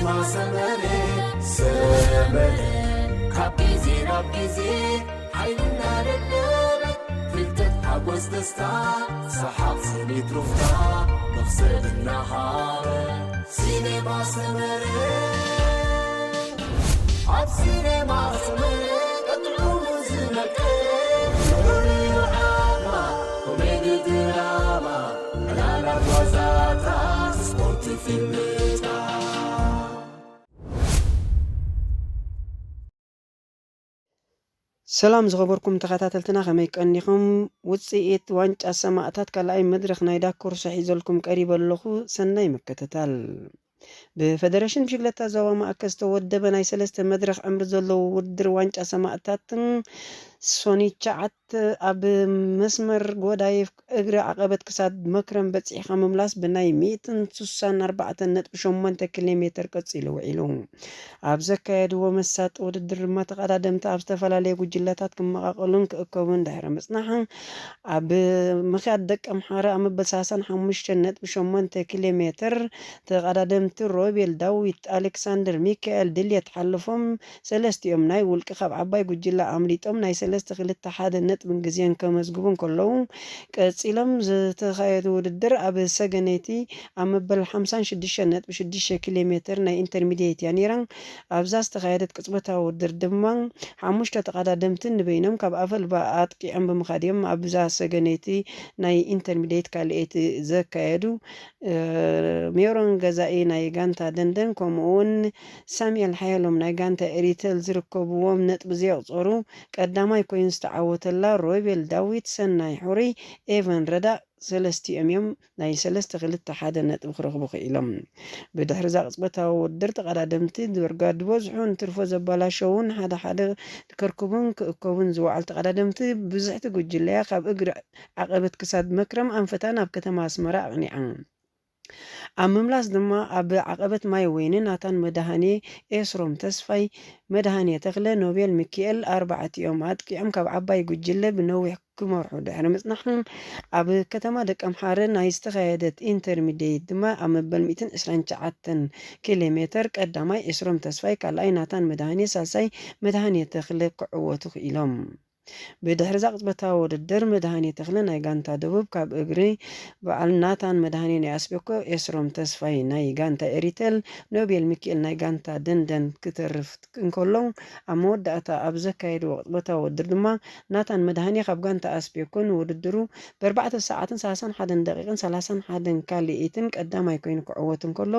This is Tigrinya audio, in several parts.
ሰመረ ሰመረ ካብ ግዜ ናብ ግዜ ሓይልና ደደበ ፍልጠት ሓጎስ ደስታ ሰሓቕ ስኒት ሩፍታ መኽሰብ እናሃበ ሲኔማ ሰመረ ኣብ ሲኔማ ሰመረ ቀጥዑ ዝመቀረ ፍሉይ ዓማ ኮሜዲ ድራማ ዕላላት ዋዛታት ስፖርት ፊልምታት ሰላም ዝኸበርኩም ተኸታተልትና ከመይ ቀኒኹም? ውፅኢት ዋንጫ ሰማእታት ካልኣይ መድረኽ ናይ ዳኮርሶ ሒዘልኩም ቀሪበ ኣለኹ። ሰናይ ምክትታል። ብፈደረሽን ብሽግለታ ዞባ ማእከል ዝተወደበ ናይ ሰለስተ መድረኽ ዕምሪ ዘለዎ ውድድር ዋንጫ ሰማእታትን ሶኒቻዓት ኣብ መስመር ጎዳይፍ እግሪ ዓቐበት ክሳድ መክረም በጺሕካ ምምላስ ብናይ ሚእትን ስሳን ኣርባዕተን ነጥቢ ሸሞንተ ኪሎ ሜተር ቀጺሉ ውዒሉ። ኣብ ዘካየድዎ መሳጢ ውድድር ድማ ተቐዳደምቲ ኣብ ዝተፈላለየ ጉጅለታት ክመቓቐሉን ክእከቡን ድሕሪ ምጽናሕ ኣብ ምኽያድ ደቂ ኣምሓረ ኣብ መበል ሰላሳን ሓሙሽተን ነጥቢ ሸሞንተ ኪሎ ሜተር ተቐዳደምቲ ሮቤል ዳዊት ኣሌክሳንደር ሚካኤል ድልየት ሓልፎም ሰለስቲኦም ናይ ውልቂ ካብ ዓባይ ጉጅለ ኣምሊጦም ናይ ሰለስተ ክልተ ሓደ ነጥብን ግዜን ከመዝግቡ እንከለዉ ቀጺሎም ዝተኻየዱ ውድድር ኣብ ሰገነይቲ ኣብ መበል ሓምሳን ሽዱሽተን ነጥቢ ሽዱሽተ ኪሎ ሜተር ናይ ኢንተርሚድየት እያ ነይራ። ኣብዛ ዝተኻየደት ቅጽበታዊ ውድድር ድማ ሓሙሽተ ተቐዳደምቲ ንበይኖም ካብ ኣፈልባ ኣጥቂዖም ብምኻድ እዮም ኣብዛ ሰገነይቲ ናይ ኢንተርሚድየት ካልኣይቲ ዘካየዱ። ሜሮን ገዛኢ ናይ ጋንታ ደንደን ከምኡ እውን ሳሙኤል ሓየሎም ናይ ጋንታ ኤሪተል ዝርከብዎም ነጥቢ ዘየቑጸሩ ቀዳማይ ኮይኑ ዝተዓወተላ ሮቤል ዳዊት፣ ሰናይ ሕሩይ፣ ኤቨን ረዳእ ሰለስቲኦም እዮም ናይ ሰለስተ ክልተ ሓደ ነጥቢ ክረኽቡ ክኢሎም። ብድሕሪ እዛ ቅጽበታዊ ውድድር ተቐዳደምቲ ድርጋ ዝበዝሑ እንትርፎ ዘባላሸውን ሓደ ሓደ ከርክቡን ክእከቡን ዝወዓሉ ተቐዳደምቲ ብዝሕቲ ጉጅለያ ካብ እግሪ ዓቐበት ክሳድ መክረም ኣንፈታ ናብ ከተማ ኣስመራ ኣቕኒዓ። ኣብ ምምላስ ድማ ኣብ ዓቐበት ማይ ወይኒ ናታን መድሃኔ፣ ኤስሮም ተስፋይ፣ መድሃኔ ተኽለ፣ ኖቤል ሚኪኤል ኣርባዕቲኦም ኣጥቂዖም ካብ ዓባይ ጉጅለ ብነዊሕ ክመርሑ ድሕሪ ምጽናሕ ኣብ ከተማ ደቀምሓረ ናይ ዝተኻየደት ኢንተርሚዲየት ድማ ኣብ መበል ሚእትን ዕስራን ትሽዓተን ኪሎ ሜተር ቀዳማይ ኤስሮም ተስፋይ ካልኣይ ናታን መድሃኔ ሳልሳይ መድሃኔ ተኽለ ክዕወቱ ክኢሎም። ብድሕሪ እዛ ቅጽበታዊ ውድድር መድሃኔ ተኽለ ናይ ጋንታ ደቡብ ካብ እግሪ በዓል ናታን መድሃኔ ናይ ኣስቤኮ ኤስሮም ተስፋይ ናይ ጋንታ ኤሪተል ኖቤል ሚኪኤል ናይ ጋንታ ደንደን ክተርፍ እንከሎ ኣብ መወዳእታ ኣብ ዘካየድዎ ቅጽበታዊ ውድድር ድማ ናታን መድሃኔ ካብ ጋንታ ኣስቤኮ ንውድድሩ ብኣርባዕተ ሰዓትን ሰላሳን ሓደን ደቂቕን ሰላሳን ሓደን ካልኢትን ቀዳማይ ኮይኑ ክዕወት እንከሎ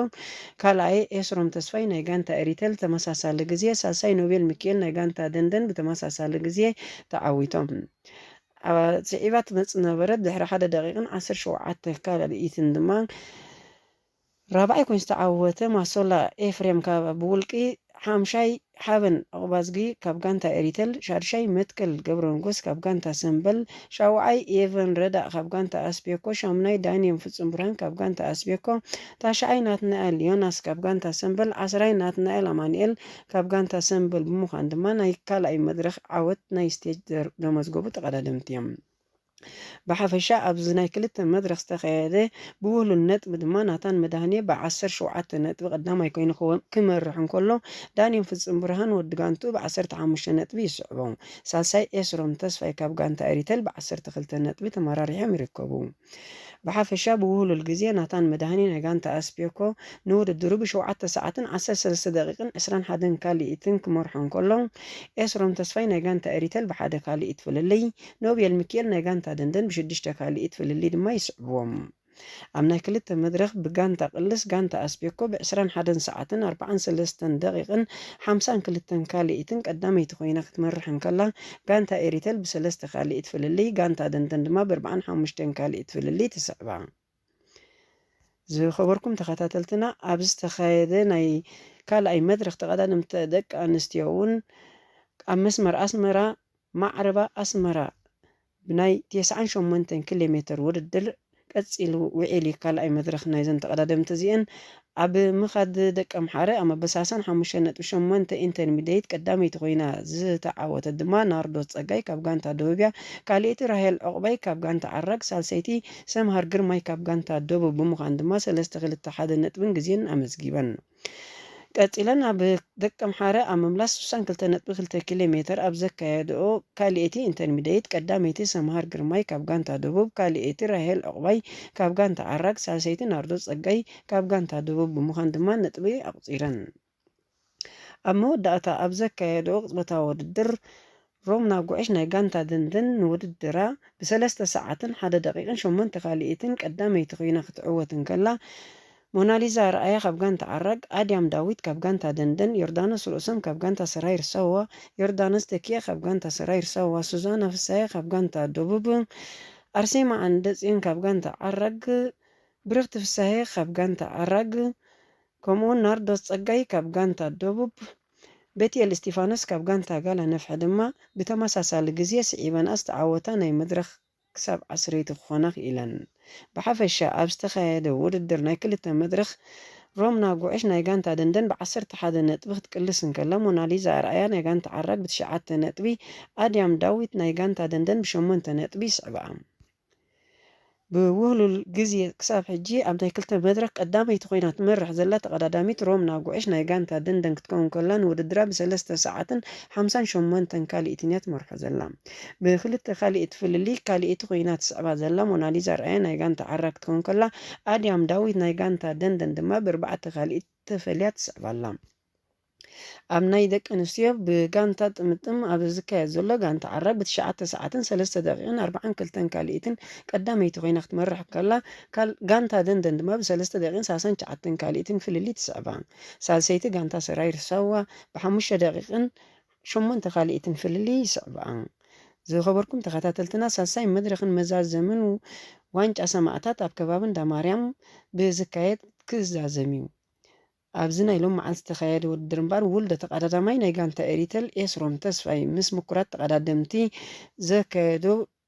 ካልኣይ ኤስሮም ተስፋይ ናይ ጋንታ ኤሪተል ተመሳሳሊ ግዜ ሳልሳይ ኖቤል ሚኪኤል ናይ ጋንታ ደንደን ብተመሳሳሊ ግዜ ተዓዊቶም። ስዒባ ትመጽእ ነበረት። ድሕሪ ሓደ ደቂቕን ዓሰርተ ሸውዓተ ካልኢትን ድማ ራብዓይ ኮይኑ ዝተዓወተ ማሶላ ኤፍሬም ካብ ብውልቂ ሓምሻይ ሓበን ዑቕባዝጊ ካብ ጋንታ ኤሪተል፣ ሻድሻይ መትከል ገብረንጎስ ካብ ጋንታ ሰምበል፣ ሻውዓይ ኤቨን ረዳእ ካብ ጋንታ ኣስቤኮ፣ ሻምናይ ዳንኤል ፍጹም ብርሃን ካብ ጋንታ ኣስቤኮ፣ ታሽዓይ ናትናኤል ዮናስ ካብ ጋንታ ሰምበል፣ ዓስራይ ናትናኤል ኣማኑኤል ካብ ጋንታ ሰምበል ብምዃን ድማ ናይ ካልኣይ መድረኽ ዓወት ናይ ስቴጅ ዘመዝገቡ ተቐዳደምቲ እዮም። ብሓፈሻ ኣብዚ ናይ ክልተ መድረኽ ዝተኻየደ ብውህሉል ነጥቢ ድማ ናታን መድሃኔ ብ ዓሰርተ ሸውዓተ ነጥቢ ቀዳማይ ኮይኑ ክመርሕ እንከሎ ዳንኤል ፍጹም ብርሃን ወዲ ጋንትኡ ብ ዓሰርተ ሓሙሽተ ነጥቢ ይስዕቦ። ሳልሳይ ኤስሮም ተስፋይ ካብ ጋንታ ኤሪተል ብ ዓሰርተ ክልተ ነጥቢ ተመራሪሖም ይርከቡ። ብሓፈሻ ብውህሉል ግዜ ናታን መድሃኔ ናይ ጋንታ ኣስቤኮ ንውድድሩ ብሸውዓተ ሰዓትን ዓሰርተ ሰለስተ ደቂቕን ዕስራን ሓደን ካልኢትን ክመርሖ እንከሎ ኤስሮም ተስፋይ ናይ ጋንታ ኤሪተል ብሓደ ካልኢት ፍልልይ ኖቤል ሚኪኤል ናይ ጋንታ ደንደን ብሽዱሽተ ካልኢት ፍልልይ ድማ ይስዕብዎም። ኣብ ናይ ክልተ መድረኽ ብጋንታ ቅልስ ጋንታ ኣስቤኮ ብ ዕስራን ሓደን ሰዓትን ኣርባዓን ሰለስተን ደቂቕን ሓምሳን ክልተን ካልኢትን ቀዳመይቲ ኮይና ክትመርሕ እንከላ ጋንታ ኤሪተል ብሰለስተ ካልኢት ፍልልይ ጋንታ ደንደን ድማ ብ ኣርባዓን ሓሙሽተን ካልኢት ፍልልይ ትስዕባ። ዝኸበርኩም ተኸታተልትና ኣብ ዝተኻየደ ናይ ካልኣይ መድረኽ ተቐዳደምቲ ደቂ ኣንስትዮ እውን ኣብ መስመር ኣስመራ ማዕረባ ኣስመራ ብናይ ተስዓን ሸሞንተን ኪሎ ሜተር ውድድር ቀጺሉ ውዒሉ እዩ። ካልኣይ መድረኽ ናይዘን ተቐዳደምቲ እዚአን ኣብ ምኻድ ደቂ ኣምሓረ ኣብ መበል ሰላሳን ሓሙሽተን ነጥቢ ሸሞንተ ኢንተርሚዲየት ቀዳመይቲ ኮይና ዝተዓወተት ድማ ናርዶስ ጸጋይ ካብ ጋንታ ደቡብ እያ። ካልኣይቲ ራሄል ዑቕባይ ካብ ጋንታ ዓራግ፣ ሳልሰይቲ ሰምሃር ግርማይ ካብ ጋንታ ደቡብ ብምዃን ድማ ሰለስተ ክልተ ሓደ ነጥብን ግዜን ኣመዝጊበን። ቀጺለን ኣብ ደቀምሓረ ኣብ ምምላስ ስሳን ክልተ ነጥቢ ክልተ ኪሎ ሜተር ኣብ ዘካየድኦ ካልኣይቲ ኢንተርሚደይት ቀዳመይቲ ሰምሃር ግርማይ ካብ ጋንታ ደቡብ፣ ካልኣይቲ ራሄል ዕቑባይ ካብ ጋንታ ዓራግ፣ ሳልሰይቲ ናርዶ ጸጋይ ካብ ጋንታ ደቡብ ብምዃን ድማ ነጥቢ ኣቑጺረን። ኣብ መወዳእታ ኣብ ዘካየድኦ ቅጽበታዊ ውድድር ሮምና ጉዕሽ ናይ ጋንታ ደንደን ንውድድራ ብሰለስተ ሰዓትን ሓደ ደቂቕን ሸሞንተ ካልኢትን ቀዳመይቲ ኮይና ክትዕወት እንከላ፣ ሞናሊዛ ኣርኣያ ካብ ጋንታ ዓራግ፣ ኣድያም ዳዊት ካብ ጋንታ ደንደን፣ ዮርዳኖስ ርእሶም ካብ ጋንታ ሰራይር ሳዋ፣ ዮርዳኖስ ተኪኤ ካብ ጋንታ ሰራይር ሳዋ፣ ሱዛና ፍሳየ ካብ ጋንታ ደቡብ፣ ኣርሴማ ኣንደጽዮን ካብ ጋንታ ዓራግ፣ ብርኽቲ ፍሳየ ካብ ጋንታ ዓራግ፣ ከምኡውን ናርዶስ ጸጋይ ካብ ጋንታ ደቡብ፣ ቤትኤል እስቲፋኖስ ካብ ጋንታ ጋላ ነፍሐ ድማ ብተመሳሳሊ ግዜ ስዒበንኣ ዝተዓወታ ናይ መድረኽ ክሳብ ዓሰርተ ክኾና ክኢለን። ብሓፈሻ ኣብ ዝተኻየደ ውድድር ናይ ክልተ መድረኽ ሮምና ጉዕሽ ናይ ጋንታ ደንደን ብ ዓሰርተ ሓደ ነጥቢ ክትቅልስ እንከላ፣ ሞናሊዛ ኣርኣያ ናይ ጋንታ ዓራግ ብትሽዓተ ነጥቢ፣ ኣድያም ዳዊት ናይ ጋንታ ደንደን ብሸሞንተ ነጥቢ ይስዕብኣ። ብውህሉል ግዜ ክሳብ ሕጂ ኣብ ናይ ክልተ መድረኽ ቀዳመይቲ ኮይና ትመርሕ ዘላ ተቐዳዳሚት ሮምና ጉዕሽ ናይ ጋንታ ደንደን ክትከውን ከላ፣ ንውድድራ ብሰለስተ ሰዓትን ሓምሳን ሸሞንተን ካልኢትን እያ ትመርሖ ዘላ። ብክልተ ካልኢት ፍልልይ ካልኢቲ ኮይና ትስዕባ ዘላ ሞናሊዛ ኣርኣያ ናይ ጋንታ ዓራግ ክትከውን ከላ፣ ኣድያም ዳዊት ናይ ጋንታ ደንደን ድማ ብኣርባዕተ ካልኢት ተፈልያ ትስዕባ ኣላ። ኣብ ናይ ደቂ ኣንስትዮ ብጋንታ ጥምጥም ኣብ ዝካየድ ዘሎ፣ ጋንታ ዓራግ ብትሽዓተ ሰዓትን ሰለስተ ደቂቕን ኣርባዓን ክልተን ካልኢትን ቀዳመይቲ ኮይና ክትመርሕ ከላ፣ ካል-፣ ጋንታ ደንደን ድማ ብሰለስተ ደቂቕን ሰላሳን ትሽዓተን ካልኢትን ፍልልይ ትስዕባ። ሳልሰይቲ ጋንታ ሰራይር ሳዋ ብሓሙሽተ ደቂቕን ሸሞንተ ካልኢትን ፍልልይ ይስዕብኣ። ዝኸበርኩም ተኸታተልትና፣ ሳልሳይ መድረኽን መዛዘምን ዋንጫ ሰማእታት ኣብ ከባቢ እንዳ ማርያም ብዝካየድ ክዛዘም እዩ። ኣብዚ ናይ ሎም መዓልቲ ዝተኻየደ ውድድር እምበኣር፣ ውልደ ተቐዳዳማይ ናይ ጋንታ ኤሪተል ኤስሮም ተስፋይ ምስ ምኩራት ተቐዳደምቲ ዘካየዶ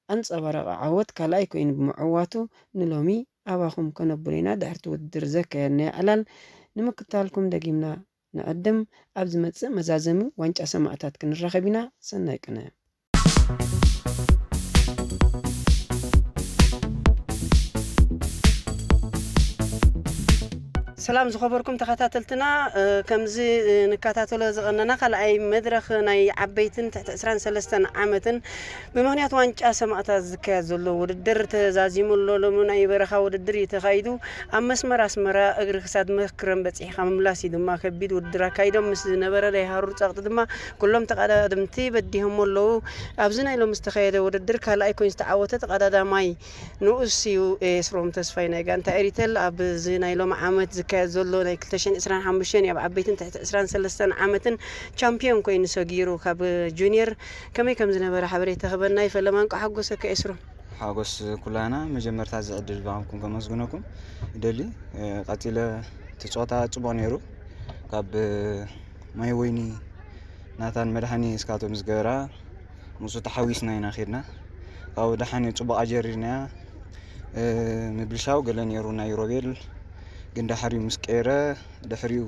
ኣንጸባራቒ ዓወት ካልኣይ ኮይኑ ብምዕዋቱ፣ ንሎሚ ኣባኹም ከነብሎ ኢና። ድሕርቲ ውድድር ዘካየድናዮ ዕላል ንምክታልኩም ደጊምና ንዕድም። ኣብ ዝመጽእ መዛዘሚ ዋንጫ ሰማእታት ክንራኸብ ኢና። ሰናይ ቅነ። ሰላም ዝኸበርኩም ተኸታተልትና፣ እ፣ ከምዚ፣ እ፣ ንከታተሎ ዝቐነና ካልኣይ መድረኽ ናይ ዓበይትን ትሕቲ ዕስራን ሰለስተን ዓመትን ብምኽንያት ዋንጫ ሰማእታት ዝካየድ ዘሎ ውድድር ተዛዚሙ ኣሎ። ሎሚ ናይ በረኻ ውድድር እዩ ተኻይዱ። ኣብ መስመር ኣስመራ እግሪ ክሳድ መስከረም በጺሕካ ምምላስ እዩ ድማ ከቢድ ውድድር ኣካይዶም። ምስ ዝነበረ ናይ ሃሩር ጸቕጢ ድማ ኩሎም ተቐዳደምቲ በዲሆሞ ኣለዉ። ኣብዚ ናይ ሎሚ ዝተኻየደ ውድድር ካልኣይ ኮይኑ ዝተዓወተ ተቐዳዳማይ ንኡስ እዩ ኤስሮም ተስፋይ ናይ ጋንታ ኤሪተል። ኣብዚ ናይ ሎሚ ዓመት ዝካየድ ዘሎ ናይ ክልተ ሽሕን ዕስራን ሓሙሽተን ኣብ ዓበይትን ትሕቲ ዕስራን ሰለስተን ዓመትን ቻምፒዮን ኮይኑ ሰጊሩ ካብ ጁኒየር። ከመይ ከም ዝነበረ ሓበሬታ ክበና ይፈለማ። እንቋዕ ሓጎሰካ ኤስሮም። ሓጎስ ኩላና። መጀመርታ እዚ ዕድል ብሃብኩም ከመስግነኩም እደሊ። እ፣ ቀጺለ እቲ ጸወታ ጽቡቕ ነይሩ። ካብ ማይ ወይኒ ናታን መድሃኒ እስካቶም ዝገበራ ምስኡ ተሓዊስና ኢና ኬድና። ካብኡ ደሓን እዩ፣ ጽቡቕ ኣጀሪርናያ። እ፣ ምብልሻው ገለ ነይሩ ናይ ሮቤል፣ ግን ዳሕሪኡ ምስ ቀየረ፣ ድሕሪኡ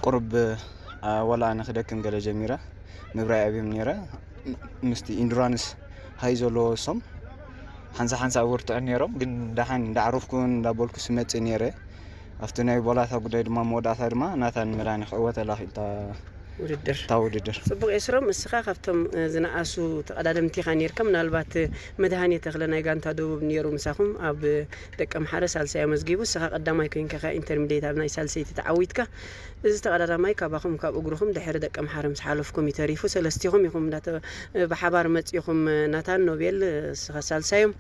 ቁሩብ፣ እ፣ ወላ ኣነ ክደክም ገለ ጀሚረ። ምብራይ ኣብዮም ነይረ። ምስቲ ኢንዱራንስ ሃይ ዘለዎ እሶም ሓንሳ ሓንሳ ኣብርትዑ ነይሮም፣ ግን ደሓን እንዳዓረፍኩን እንዳበልኩ ስመጽእ ነይረ። ኣብቲ ናይ ቦላታ ጉዳይ ድማ መወዳእታ ድማ ናታን መድሃኒ ክዕወተላ ክኢልታ ውድድር። እታ ውድድር። ጽቡቕ ኤስሮም፣ እስኻ ካብቶም፣ እ፣ ዝነኣሱ ተቐዳደምቲ ኢኻ ነይርካ። ምናልባት፣ እ፣ መድሃኔ ተኽለ ናይ ጋንታ ደቡብ ነይሩ ምሳኹም ኣብ ደቀምሓረ ሳልሳይ ኣመዝጊቡ፣ እስኻ ቀዳማይ ኮይንካ ኢኻ ኢንተርሚዲየት ኣብ ናይ ሳልሰይቲ ተዓዊትካ። እዚ ተቐዳዳማይ ካባኹም ካብ እግርኹም ድሕሪ ደቀምሓረ ምስ ሓለፍኩም እዩ ተሪፉ። ሰለስቲኹም ኢኹም እንዳተ-፣ እ፣ ብሓባር መጺኹም፣ እ፣ ናታን ኖቤል፣ እ፣ እስኻ ሳልሳዮም።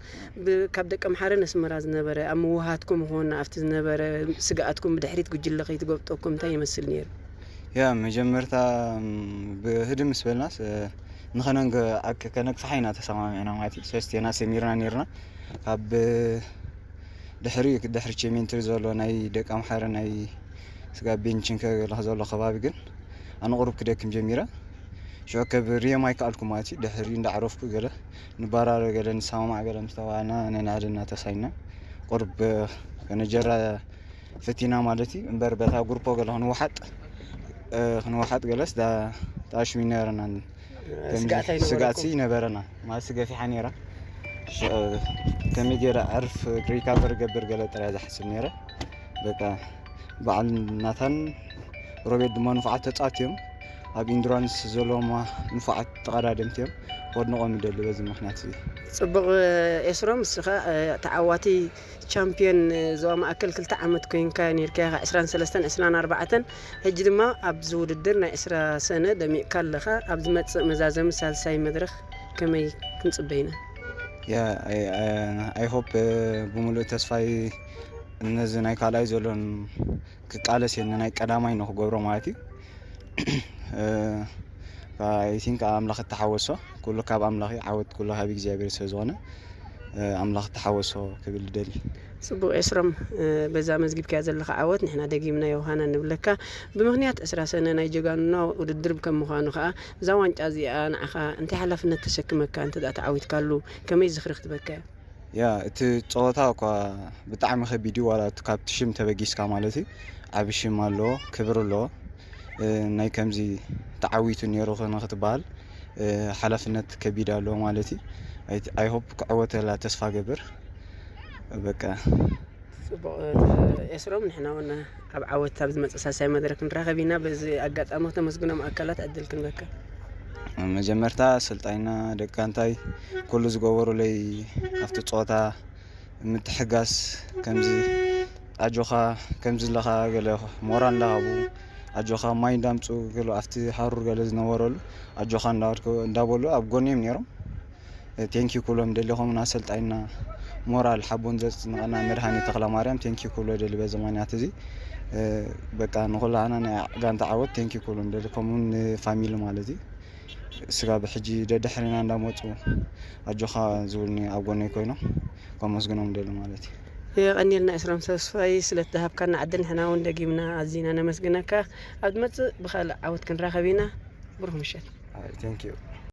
ብ-፣ ካብ ደቀምሓረን ኣስመራ ዝነበረ ኣብ ምውሃትኩም ይኹን ኣብቲ ዝነበረ ስግኣትኩም ብድሕሪት ጉጅለ ከይትጎብጠኩም እንታይ ይመስል ነይሩ? ያ፣ መጀመርታ፣ ም፣ ብህድእ ምስ በልናስ፣ እ፣ ንኸነንግ-፣ ኣክ-፣ ከነግፍሓ ኢና ተሰማሚዕና ማለት እዩ። ሰለስቴና ሰሚርና ነይርና። ካብ ድሕሪ፣ ድሕሪ ቼሜንትሪ ዘሎ ናይ ደቀምሓረ ናይ ስጋብ ቤንችንከ ገለ ዘሎ ከባቢ ግን ኣነ ቁሩብ ክደክም ጀሚረ። ሽዑ ከብርዮም ኣይከኣልኩ ማለት እዩ። ድሕሪ እንዳዕረፍኩ ገለ ንባራረ ገለ ንሰማማዕ ገለ ምስ ተባሃልና ነንሕድና ተሳይና ቁሩብ ከነጀራ ፈቲና ማለት እዩ። እምበር በታ ጉርፖ ገለ ክንወሓጥ፣ እ፣ ክንወሓጥ ገለስ ዳ-፣ ዳሽሚ ነይረና። ከም ስጋኣት ኣይነበረኩም? ስጋኣት ይነበረና ማለት ገፊሓ ነይራ። ሽ-፣ ከመይ ገይረ ዕርፍ ሪካቨር ገብር ገለ ጥራይ ዝሓስብ ነይረ። በቃ በዓል ናታን ሮቤት ድማ ንፉዓት ተጻወትቲ እዮም። ኣብ ኢንዱራንስ ዘለዎም ንፉዓት ተቐዳደምቲ እዮም። ከድንቖም ይደሊ በዚ ምኽንያት እዚ። ጽቡቕ ኤስሮም፣ እስኻ ተዓዋቲ ቻምፒዮን ዞባ ማእከል ክልተ ዓመት ኮይንካ ኔርካ ኢኻ፣ ዕስራን ሰለስተን ዕስራን ኣርባዕተን። ሕጂ ድማ ኣብዚ ውድድር ናይ ዕስራ ሰነ ደሚቕካ ኣለኻ። ኣብ ዝመጽእ መዛዘሚ ሳልሳይ መድረኽ ከመይ ክንጽበ ኢና? ያ ኣይ ሆፕ ብምሉእ ተስፋይ ነዚ ናይ ካልኣይ ዘሎን ክቃለስ እየ፣ ናይ ቀዳማይ ንክገብሮ ማለት እዩ። ኣይ ቲንክ ኣምላኽ እተሓወሶ ኩሉ ካብ ኣምላኽ እዩ፣ ዓወት ኩሉ ካብ እግዚኣብሔር ስለ ዝኾነ ኣምላኽ እተሓወሶ ክብል ይደሊ። ጽቡቕ ኤስሮም፣ በዛ መዝጊብካያ ዘለኻ ዓወት ንሕና ደጊምና ዮሃና ንብለካ። ብምኽንያት ዕስራ ሰነ ናይ ጀጋኑና ውድድር ከም ምዃኑ ከኣ እዛ ዋንጫ እዚኣ ንዓኻ እንታይ ሓላፍነት ተሰክመካ እንተ ደኣ ተዓዊትካሉ ከመይ ዝኽሪ ክትበካ እያ? ያ እቲ ጸወታ እኳ ብጣዕሚ ከቢድ እዩ፣ ዋላ እቲ ካብቲ ሽም ተበጊስካ ማለት እዩ። ዓቢ ሽም ኣለዎ፣ ክብሪ ኣለዎ። እ፣ ናይ ከምዚ ተዓዊቱ ነይሩ ንክትበሃል እ፣ ሓላፍነት ከቢድ ኣለዎ ማለት እዩ። ኣይ ሆፕ ክዕወተላ ተስፋ ገብር። በቃ ጽቡቕ ኤስሮም፣ ንሕና እውን ኣብ ዓወት ኣብ ዝመጽእ ሳልሳይ መድረክ ንራኸብ ኢና። በዚ ኣጋጣሚ ከተመስግኖም ኣካላት ዕድል ክንበካ። መጀመርታ ኣሰልጣኝና ደቂ ጋንታይ ኩሉ ዝገበሩለይ ኣብቲ ጸወታ ምትሕጋስ ከምዚ ኣጆኻ ከምዚ ኣለኻ ገለ ሞራል እንዳሃቡ ኣጆኻ ማይ እንዳምፁ ገለ ኣብቲ ሃሩር ገለ ዝነበረሉ ኣጆኻ እንዳበሉ ኣብ ጎኒ እዮም ነይሮም። ቴንኪ ኩሎም ደሊ ከምኡ ኣሰልጣኝና ሞራል ሓቦን ዘፅንቐና መድሃኒ ተኽለ ማርያም ቴንኪ ኩሎ ደሊ በዚ ምኽንያት እዚ በቃ ንኩላህና ናይ ጋንታ ዓወት ቴንኪ ኩሎም ደሊ ከምኡ ንፋሚሊ ማለት እዩ። ስጋብ ሕጂ ደድሕሪና እንዳመፁ ኣጆኻ ዝብሉኒ ኣብ ጎነይ ኮይኖም ከመስግኖም ደሊ ማለት እዩ። የቐኒልና ኤስሮም ተስፋይ ስለ እተሃብካና ዕድል ንሕና እውን ደጊምና ኣዚና ነመስግነካ። ኣብ ዝመጽእ ብኻልእ ዓወት ክንራኸብ ኢና። ብሩኽ ምሸት። ቴንክ ዩ።